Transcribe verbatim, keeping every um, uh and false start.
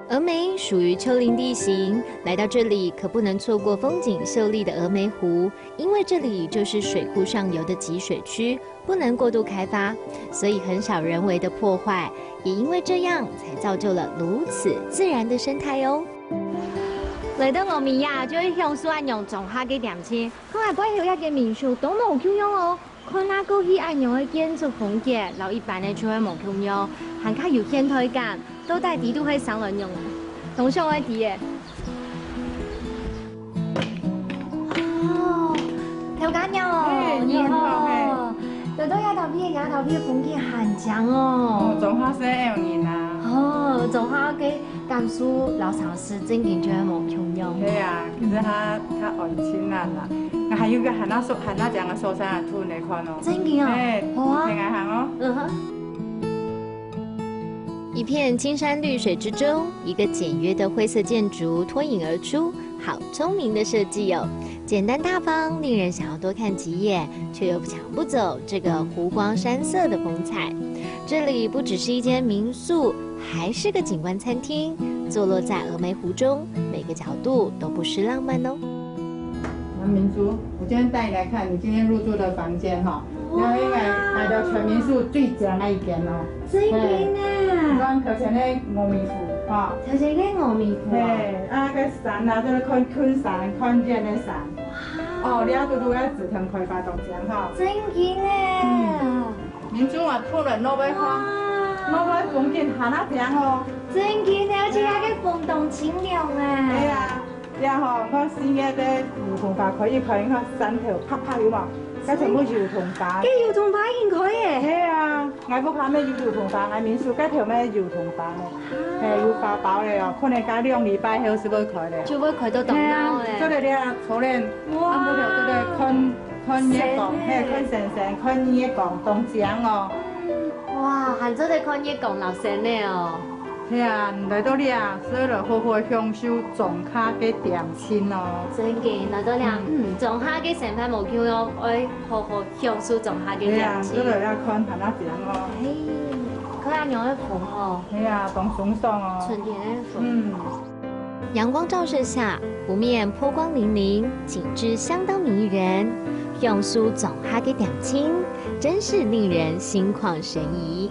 峨眉属于丘陵地形，来到这里可不能错过风景秀丽的峨眉湖，因为这里就是水库上游的集水区，不能过度开发，所以很少人为的破坏，也因为这样才造就了如此自然的生态哦。来到峨眉呀，就會享受恁樣莊下个恬靜，看下背後一个民宿都無共樣哦。 看啊，過去恁樣个建築風格，摎一般个就會無共樣，還較有現代感。到底底肚係生來仰啊？當想愛知耶。哦，頭家娘哦，嘿，你好，你好。嘿。來到這頭皮个，這頭皮个風景還靚哦。哦，莊下係恁樣啊。哦，莊下个 感受摎城市正經就係無共樣。對啊，其實較，較安靜啦啦。啊，還有个還較所，還較靚个所在啊，圖你看哦。正經哦。嘿，好啊。你來看哦。嗯哼。一片青山綠水之中，一個簡約的灰色建築脫穎而出，好聰明的設計哦！簡單大方，令人想要多看幾眼，卻又搶不走這個湖光山色的風采。這裡不只是一間民宿， 還是個景觀餐廳，坐落在峨眉湖中，每個角度都不失浪漫哦。那明珠，我今天帶你來看你今天入住的房間哈，哇。然後因為買到全民宿最靚那一間哦。真的呢。嘿，你看頭前个峨眉湖哈。頭前个峨眉湖啊。嘿，啊，个山啊，就是看，看山，看遠个山。哇。哦，你要堵堵个紫藤開發中間哈。真的呢。嗯。 明珠啊，突然落尾花，哇。落尾風景還較靚哦。真經，而且該个風當清涼啊。對啊，這吼，你看四月个油桐花開一開，你看山頭白白有無？該全部油桐花。該油桐花已經開耶。係啊，𠊎屋下乜有油桐花，𠊎民宿該頭乜有油桐花呢。嘿，有花苞个哦，可能該兩禮拜後就會開了。就會開到當鬧咧。係啊，做得了，坐等，哇。暗晡頭做得看 看月光，神欸。嘿，看星星，看月光，當靚哦。哇，還做得看月光摎星仔哦。係啊，你來到這啊，所以來好好享受莊下个恬靜哦。真个，來到這，嗯。嗯，莊下个生活無共樣，愛好好享受莊下个恬靜。係啊，做得要看還較靚哦。哎，看恁樣个風哦。係啊，當鬆爽哦。春天个風。嗯。 陽光照射下，湖面波光粼粼，景致相當迷人。享受莊下个恬靜，真是令人心曠神怡。